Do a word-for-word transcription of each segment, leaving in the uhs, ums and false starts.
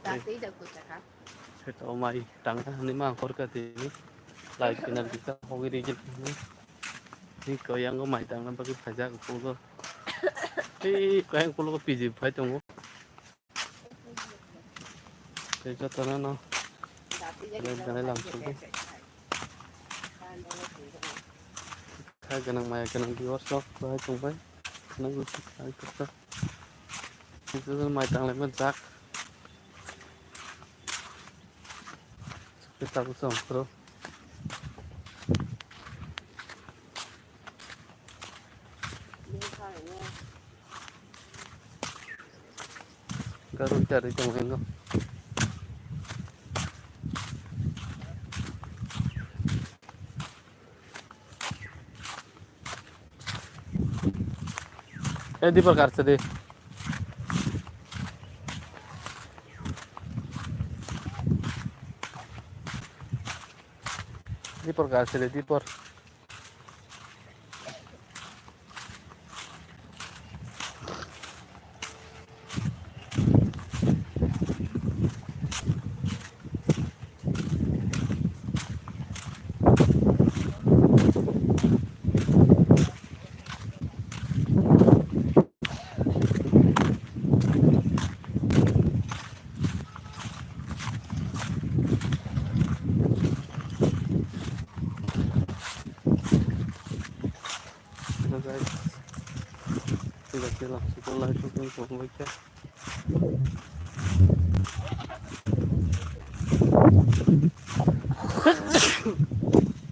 Tei da kuchaka. Kheto mai tangna hwnwi ma ang horkha tini. Lai kinar kisa hogwi rigi thangni. Ni koyango mai tangna bagwi phaijak ukulogo. Tei koyang ukulogo P G phai tongo. Tei jotono no belai belai lamsogwi. Kha gwnang maya gwnang viewers rok bahai tongbai. Nang usi khai kha. Mai tanglai ma jak. Kita kusong pro. Garun chari tong engo. Eh, di perkar sedih. Di perkar sedih, di per. Hello guys, kita kira sudah live shooting semua baik ya.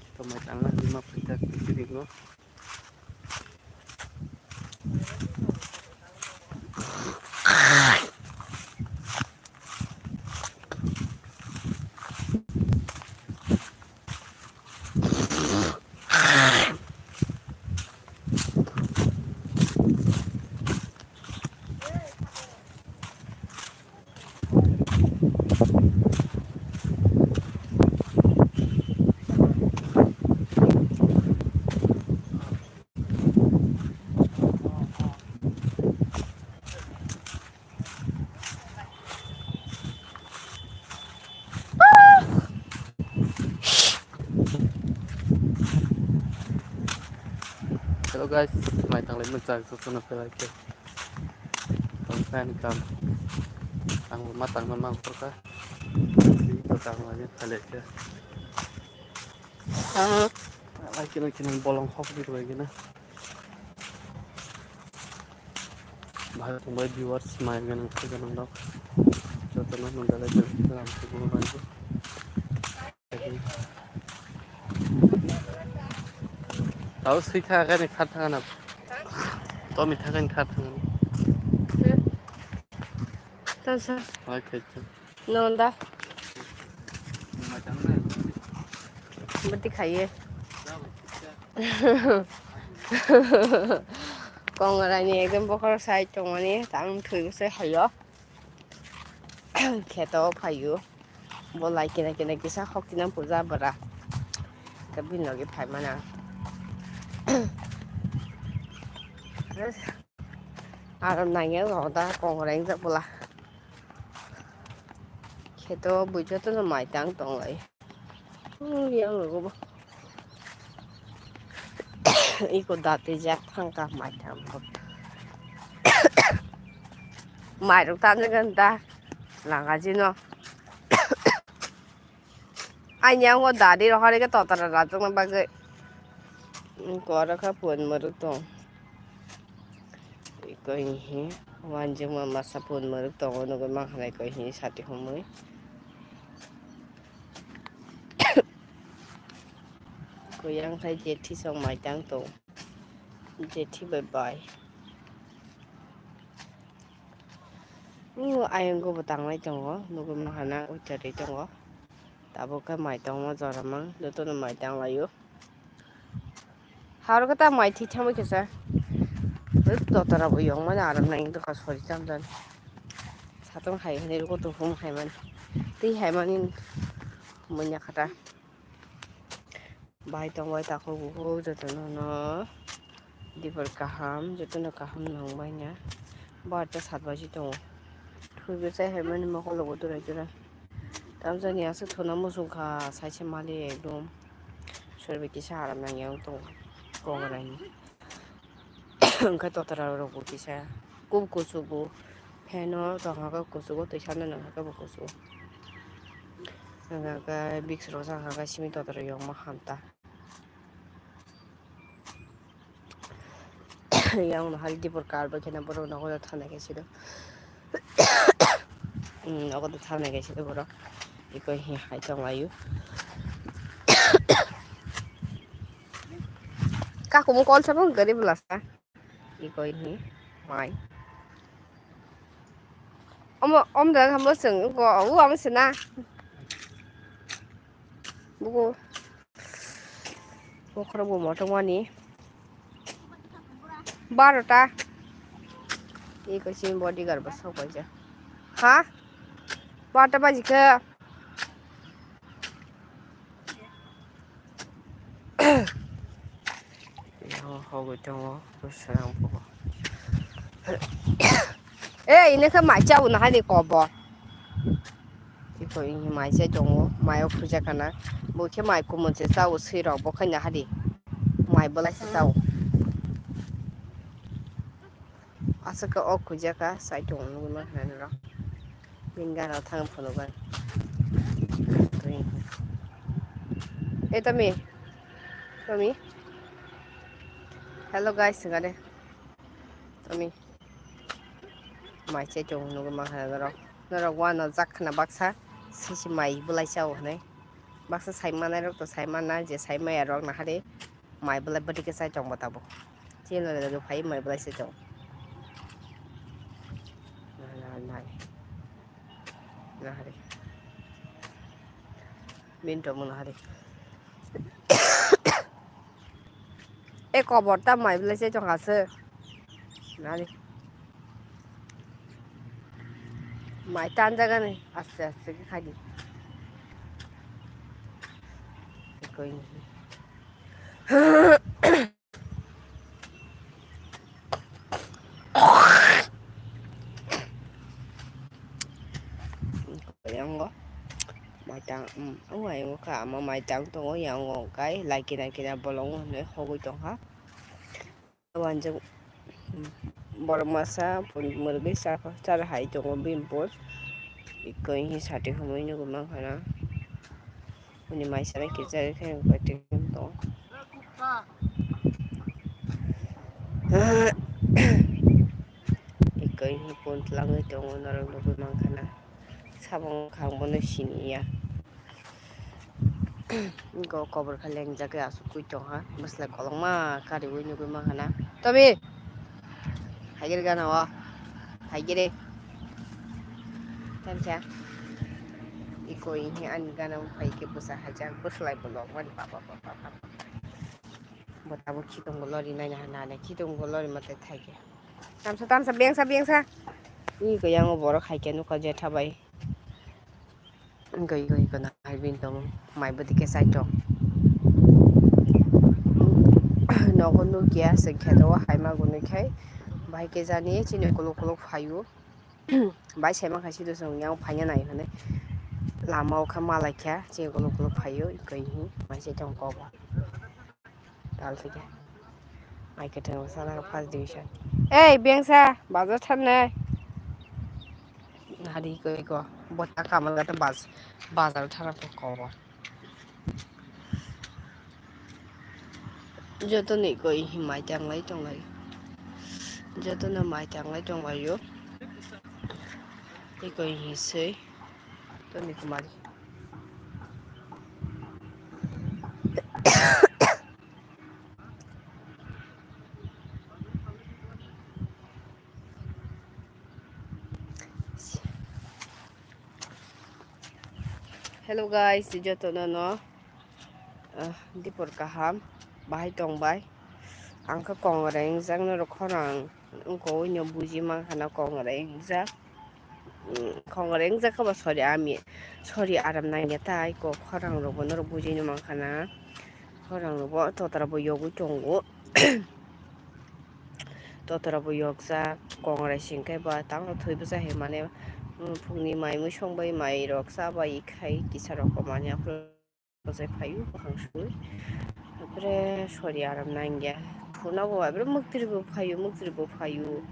Kita mai tangna lima percent kiri no. Hello guys, mai tanglai mwnchak jotono belai khe. Tong fan kam. Ang ma tangna mang kha. Tang lagi thale khe. Lagi lagi nang bolong hok di lagi na. Bahai tongbai viewers mai ganang khe ganang dok. Jotono nang dalai dalai khe lam khe bolong lagi. Tao sui tha kani khat thang na. To mi tha kani khat thang na. Tao sa. Hai khai cha. Nonda. Bati khaiye. Kongrai ni ekdom bokhorok sai tongmani tang thwi bwsai hayo. Kheto phaio. Bo lai kina kina kisa hok kina puja bara. Ka bini logi phai mana. Aro nangya roda kongrai jak bula. Kheto bujo to mai tang tong lai. Yang logo bo. Iko dati jak thang ka mai tang bo. Mai rok tang jak ta. Langa jino. Ani ang o dari rohor ke totara rajak na bagwi. Kora kha pun muruk tong. Koi hi wanjing ma masa pun muruk tong o nugui ma khanai koi hi sati humui. Koi ang khai jethi song mai tang tong. Jethi bai bai. Nini ayang go bo tanglai tongo, nugui ma hana ucha ri tongo. Tabuk khe mai tongma jora mang, jotono mai tang laio. Haro khe ta mai thwi thangbai khe sa. Dotara bo yong mani aram nang doka sori tam jan. Satong hai hani rugo to hum hai mani. Twi hai mani munya khata. Bai tong bai takhuk bukhuk jotono no dibor kaham, jotono kaham nang bai na. Bar ta sat baji tongo. Kuibo chai hai mani mokol logo durai durai. Tamjani aswk thuna muchung kha, saisa mali ekdom. Sorbe kisa aram nang yang tong kongrai ni. Wngkha totra rok bo kisa kub kuchugo. Fan o tong kha kuchugo, twi sano nang kha bo kuchugo. Wngkha khe biksu rok sa kha simi totra yongma hamta. Yang no hal dibor kar bai kheno borok nogo thana khe sido. Hmm, nogo thana khe sido borok. Iko hi hai tong layu. Kakumu kol sabang gari belasa. Iko hi mai. Omo, om da hambo seng ko, u am sena. Buku. Bokhorok bo motom ani. Barota. Iko sini bodyguard bo sok bai ja. Ha? Barota baji khe. Yang hogwi tongo, bwsarang bo. Eh, ini khe mai chao na hani kobo. Iko ini mai chai tongo, mai o khuja kana. Bo khe mai kumun se chao swi rok bo khaina hari. Mai bolai se chao. Aswk khe o khuja kha, sai tongo nugwi mankha norok. Bini gana o thang phunukgwi. Eh, Tomi. Tomi. Hello guys, sengade. Tomi. Mai chai tongo nugwi mankha norok. Norok uanw jak khna baksa. Sisi mai bolai chao hwnwi. Baksa sai manai rok to sai manna, je sai maya rok nahari. Mai bolai bwtwi khe chai tong bo tabuk. Chini loge loge phai mai bolai se tong. Nai, nai, nai. Nahari. Bini tongmo nahari. E kobor ta mai bolai se tong aswk. Nahari. Mai tanjagani aste aste khe khai di. Koi. Yango maitang, um, o ayongo kha ama maitang tongo, yango kai lai kina kina bolongo hinwi hogwi tongkha. Wanjak, um, borok masa pun mwrwgwi cha, chara hai tongo bini pun. Ikko hinwi sati humui nugwi mankha na. Bini mai sara kichari khe wngkha tei tongo. Ikko hinwi pun twlangwi tongo, norok nugwi mankha na. Sabong khang bono siniya. Go kobor kha lengjak khe aswk kwi tongha. Bwsla kolokma kariwi nugwi mankha na. Tomi! Haigir gana o. Haigire. Tamsa. Iko ini ani gana o hai khe bwsa hajak bwslai bolong mani papa papa papa. Bo tabuk khitong bo lori nai na na na khitong bo lori mate thaike. Tamsa tamsa bengsa bengsa. Iko yango borok hai khe nukha jetha bai. Goi goi gana hai bin tong mai bwtwi khe sai tong. Nogo nukya se kheto o hai ma gunui khai. Bai khe jani chini kuluk kuluk phaio. Bai sai mankha sido chwng yang phaina nai hwnwi. Lama o kha malai kha chini kuluk kuluk phaio. Goi hi mai se tong kobo. Tal thike. Mai kwthwng sana first division. Ei, bengsa, bazar thangnai. Hari koi ko, bota kamal gata baz-, bazar thana ko ko. Joto ni koi hi mai tanglai tonglai. Joto no mai tanglai tonglai yo. Tei koi hi sei. Toni kumari. Hello guys, jotono no, ah, dipor kaham, bahai tong bai. Ang khe kongrai wngjak norok khorang wngkha, oino buji mankha na kongrai wngjak. Mm, kongrai wngjak khe bo sorry, ami sorry aram nangya tai kok khorang rok bo norok bujui no mankha na. Khorang rok bo totra bo yogwi tongo. Totra bo yokjak kongrai sing khe ba tang thwi bwsa hai mane Phungni mai mui songbai, mai rok chabai khai kisa rok komani aphuru bwsai phaio bwkhang sui. Apre sori aram nangya. Thuna bo apre muktri bo phaio, muktri bo phaio.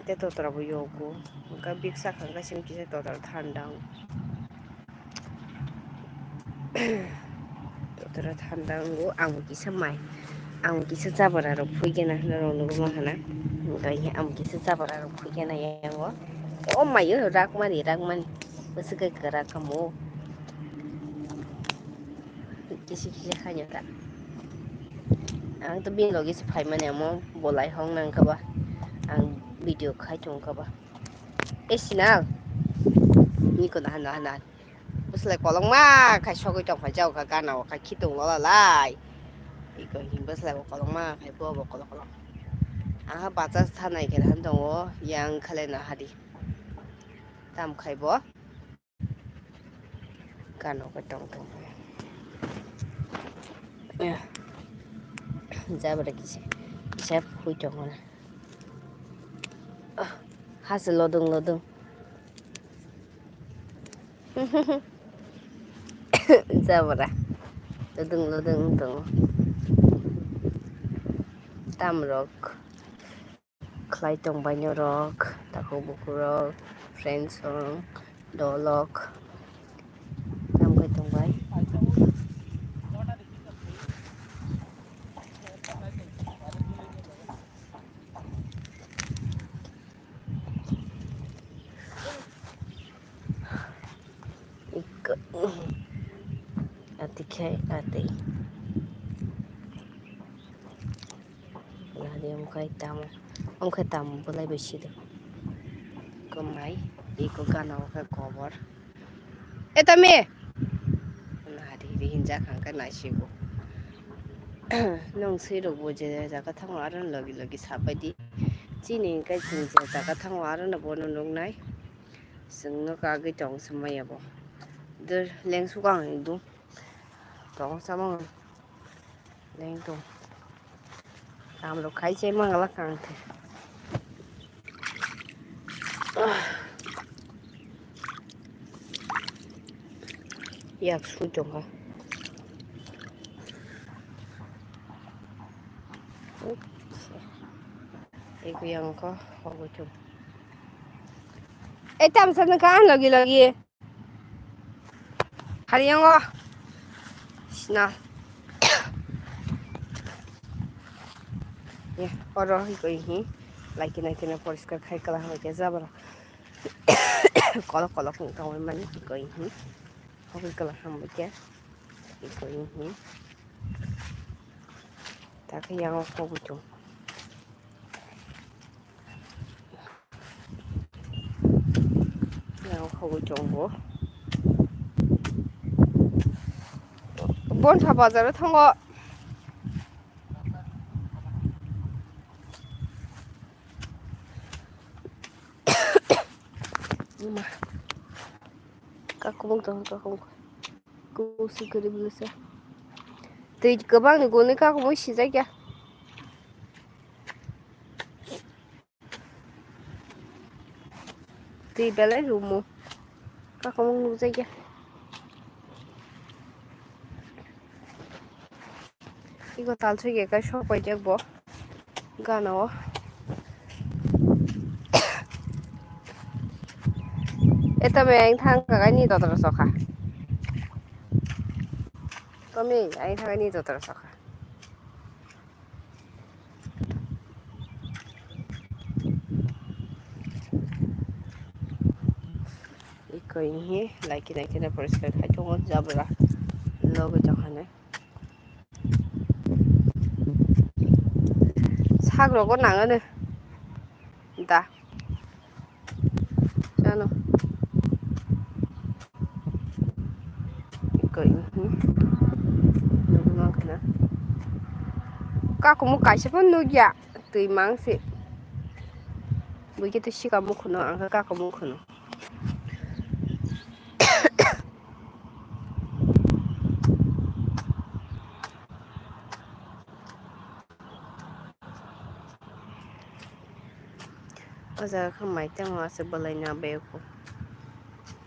Te totra bo yogo. Ka biksa khang ka sim kisa totra thandang. Totra thandang go ang kisa mai. Ang kisa jabra rok phui gena hwnwi rok nugwi mankha na. Ang kisa jabra rok phui gena yango. O mayo rakmani, rakmani. Bwswk khe kwrak kamo. Kisi kisi khainw ta. Ang to bini logi se phaimani amo bolai hong nang kha ba. Ang video khai tong kha ba. E sinal. Ni ko dahan dahan dahan. Bwslai kolokma khai sogwi tong phai jao kha gana o khai khitung lola lai. Iko hin bwslai bo kolokma khai bo bo kolok kolok. Aha bacha sanai khe han tongo yang khale na hari. Tam khai bo. Kano ko tong tong. Jabra kisa kisa phui tong na. Hasa lodung lodung. Jabra. Lodung lodung tong. Tamrok. Khlai tong bai norok, takhuk bukurok, friends rok, dolok, tamo khe tong bai. Ikko, ati khai ati. Nadi omo khai tamo, omo khai tamo bolai bai sido. Komai, iko gana o khai kobor. E tami! Nadi ri hinjak hangka naisigo. Nong sui rok bo je jaga thango aro logi logi sabai di. Chini hingkai chini je jaga thango aro no bono nuknai. Chwngno kagwi tong se maya bo. Dur lengsu kang ekdum. Tong samung. Leng tong. Tamrok khai se mangala kang the. Yak sui tong kha. Eko yang ko hobo chung. E tam sa nang ka logi logi. Hari yang o. Sina. Ya, oro hoi koi hi. Lai kina kina poriskar khai kala hama ke jabra. Kolok kolok hung tong mani hoi koi hi. Hoi kala hama ke. Hoi koi hi. Ta khe yang o hobo chung. Yang khogwi tongo. Bontha bazaro thango. Ima. Kakumung tongo, kakumung. Kusi gari belesa. Twi kwbangni gwnwi kakumung sijakya. Twi belai rumo. Kakumung nukjakya. Iko talsoi khe kai sok paijak bo. Gana o. Eta me ang thang kagai ni dotra sokha. Tomi ang thang ni dotra sokha. Iko ihi lai kina kina poriskar khai tongo jabra logo jahane. Sak rogo nangani da. Chano. Iko ihi. Nugwi mankha na. Kakumu kaisa phano nukya. Twi mangsi. Buikhe twi sika mukhuno, ang khe kaka mukhuno. O jaga khe mai tamo aswk bwlai na bayukhu.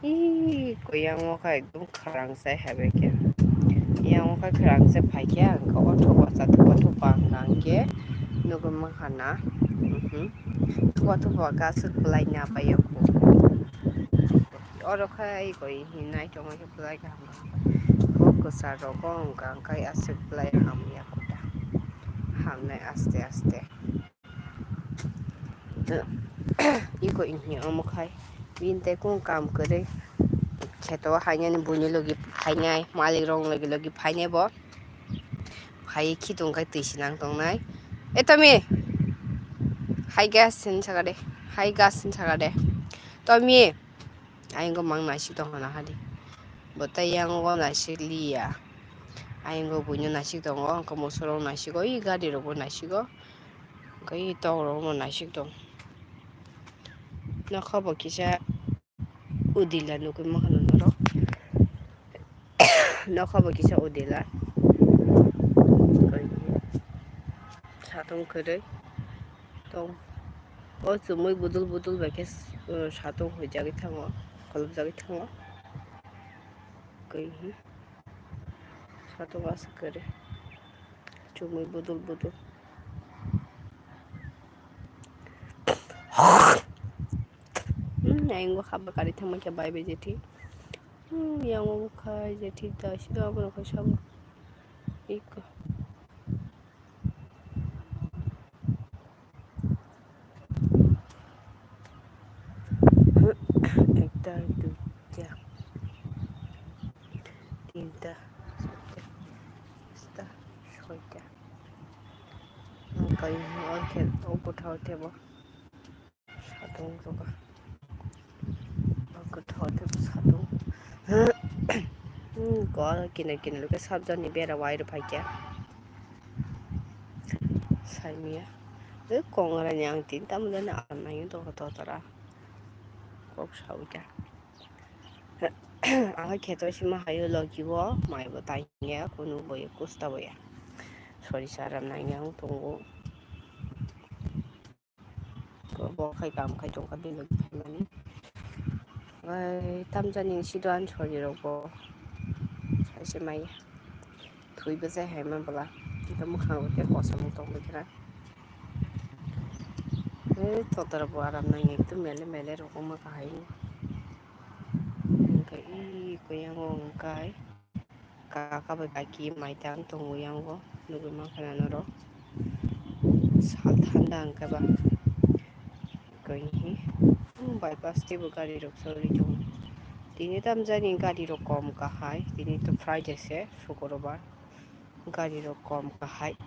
Ih, kuyang o kha ekdom kharang sai hai bai khe. Yang o kha kharang sai phai khe ang kha o thupa cha thupa thupa ang khe nugwi mankha na. Mhm. Thupa thupa khe aswk bwlai na bai o kho. Oro khe iko hinai tongma khe bwlai kaham kaham. Kok kwchar rogo wngkha wngkha aswk bwlai hamya kota. Hamnai aste aste. Iko ini omo khai. Bini tei kung kam kwrwi. Kheto hainani buini logi phainai, malik rok logi logi phainai bo. Phai khitung khai twi sinang tongnai. E Tomi. Hai gas sin sakade. Hai gas sin sakade. Tomi. Ayang go mang nasik tong hana hadi. Bo tei yang go nasik liya. Ayang go buino nasik tongo, angkhe mosorok nasik go, i gari rok bo nasik go. Angkhe i tok rok bo nasik tong. Nokha bo kisa udila nugwi mankha norok. Nokha bo kisa udila. Satung kwrwi tong. O chumui budul budul bai khe, uh, satung huijagwi thango, kholopjagwi thango. Koi hi. Satung aswk kwrwi. Chumui budul budul. Hmm, ayang bo haba kari thangma khe bai bai jethi. Hmm, yang bo khai jethi da sida abo rok khai sabo. Iko. Ekta, duita, tinta, charta, pasta, soita. Ang kayung o khe o kothao tebo. Satung joga. Kothao tebo satung. Hmm, ko kinar kinar khe sabjani bera wai rw phaikha. Saimia. E kongra ni ang tin tamo jani aram nai to to tara. Kok sawi ta. Ang kheto sima hayo logi o mai bo tanya kunu boya kusta boya. Sorry saram nai ang tongo. Bo khai kam khai tongkha bini logi phaimani. Ai tamjani sido an chori rok bo. Saise mai. Thwi bwsai hai man bwla. Ito mwkhang rok khe kosom wng tong bwkhe na. Ai totra bo aram nang ekdom mele mele rok wngma kahai. Hwnkhe i koyango hwnkhe. Kaka bai kaki maitang tongo yango nugwi mankha na norok. Sal thanda hwnkhe ba koi hi bypass teibo gari rok choli tongo. Tini tamjani gari rok kom kahai, tini to Friday se, Sukrobar, gari rok kom kahai.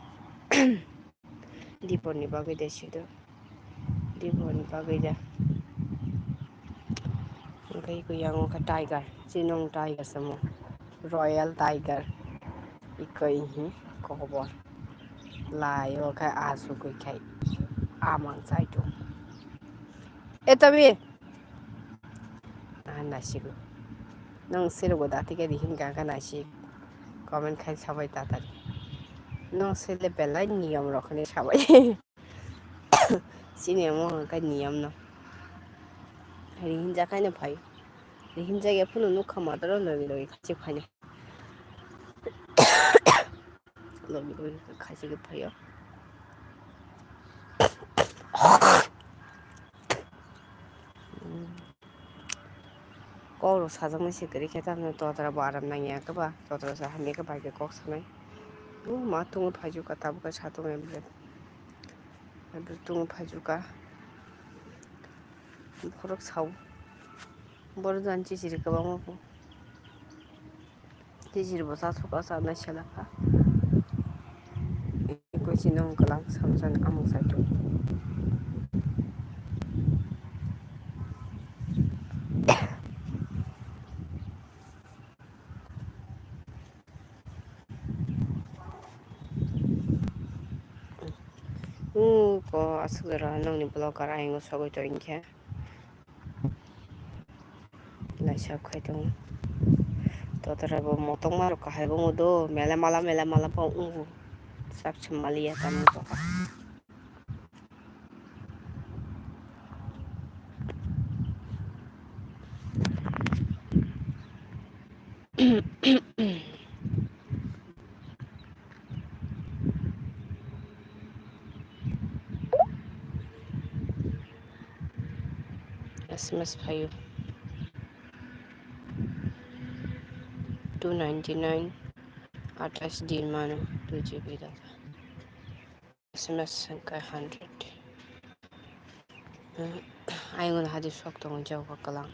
Dipor ni bagwi de sido. Dipor ni bagwi de. Hwnkhe iko yang wngkha tiger. Chini wng tiger samo. Royal tiger. Iko ihi kokobor. Lai o khai asugwi khai. Amang chaitung. E Tomi. Ah, nasigo. Nung sirgo dati ke dihin kaka nasik. Comment khai sabai tatari. Nung sile belai niyom rok hwnwi sabai. Chini omo hwnka niyom no. Rihinjak haino phai. Rihinjak ya phano nukha mataro logi logi khachi phaino. Logi logi khachi phaio. Kok rok sajaknai se kwrwi khe tamni totra bo aram nangya khe ba totra se hamya khe bai khe kok sanai. Bo ma tongo phaijuka tabuk khe satung ya bwlai. Abo tongo phaijuka. Bokhorok sao. Boro jani chichiri kwbangma bo. Chichiri bo cha suka cha nai sela kha. Ekoi chini wng kwlang samsani amung saitung. Umm, ko aswk jora nokni vlogger ayang o sogwi tongkha. Laisa khai tongo. Totra bo motokma rok kahai bo do. Mela mala, mela mala bo wngo. Chap se maliya tamo tokha. S M S phaio. Two ninety nine, athais din mano, two G B data. S M S hwnkhe hundred. Ayung hadi sok tongo jawkha kwlang.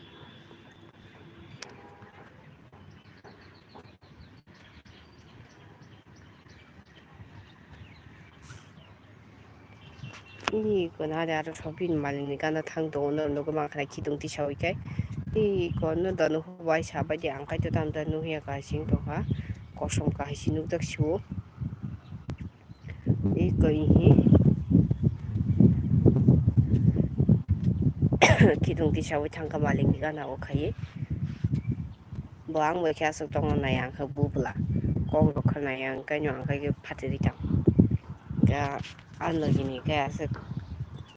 Ni kono hadi aro sok bini malikni gana thang tongo, norok nugwi mankha na khitung tisawi khe. Ni kono dono hubai sabai di ang kaitor tamjani nukya kaising tongkha, kosom kaisa nukjak sio. Iko ihi. Khitung tisawi thangkha malikni gana o khai. Bo ang bai khe aswk tongna nai ang khe bubla. Kok rok kha nai ang khe no ang khe phatiri tang. Ga ang logini khe aswk.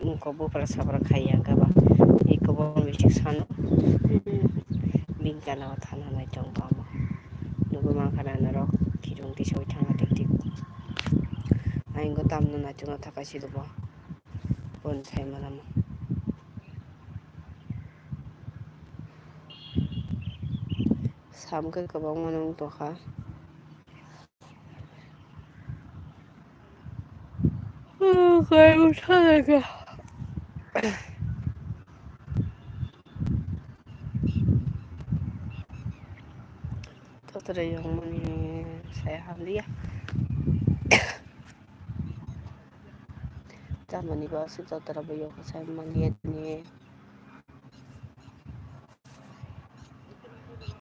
Wngkha bupra sapra khai ya wngkha ba. Eko bo bisik sano. Bini gana o thana nai tong tamo. Nugwi mankha na norok khitung tisawi thangna tik tik. Ayung tamno naitukna thaka si bo. Bon sai manamo. Sam khe kwbangma nung tongkha. Kaibo thangkha. Totore yongmani sai hamliya. Tamani bo aswk totore bo yokha sai manliya ni.